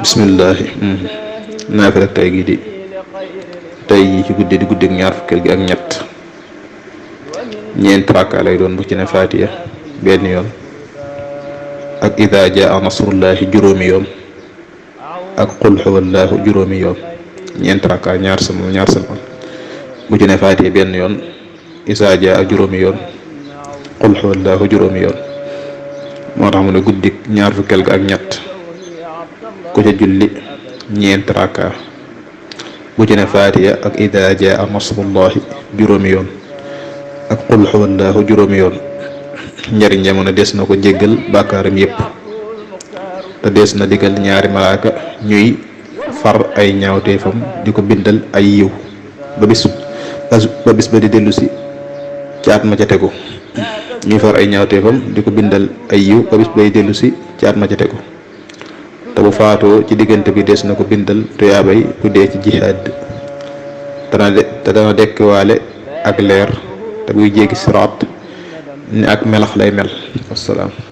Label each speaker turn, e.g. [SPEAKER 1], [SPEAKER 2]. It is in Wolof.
[SPEAKER 1] bismillahi naafila tey gi di tey yi ci guddi di guddi ak ñaar fukkeel gi ak ñett ñeent rakka lay doon bu ci ne Faatiha benn yoon ak idaa jaa nasrullahi juróomi yoon ak qul huwallahu juróomi yoon ñeent rakka ñaar sama bu ci ne Faatiha benn yoon isaa jaa ak juróomi yoon qul huwallahu juróomi yoon moo tax mu ne guddik ñaar fukkeel ga ak ñett ku ca julli ñeent rakka bu ci ne Faatiha ak idaa jaa nasrullahi juróomi yoon ak qul huwallahu juróomi yoon njariñ jamono des na ko jéggal bàkkaaram yépp te des na digal ñaari malaaka ñuy far ay ñaawteefam di ko bindal ay yiw ba bis ba di dellu si caat ma ca tegu ñuy far ay ñaawteefam di ko bindal ay yiw ba bis bay dellu si caat ma ca tegu te bu faatoo ci diggante bi des na ko bindal tuyaabay ku dee ci jihaad te dana dekkiwaale ak leer te buy jéggi siraat ni ak melax lay mel. Wassalaam.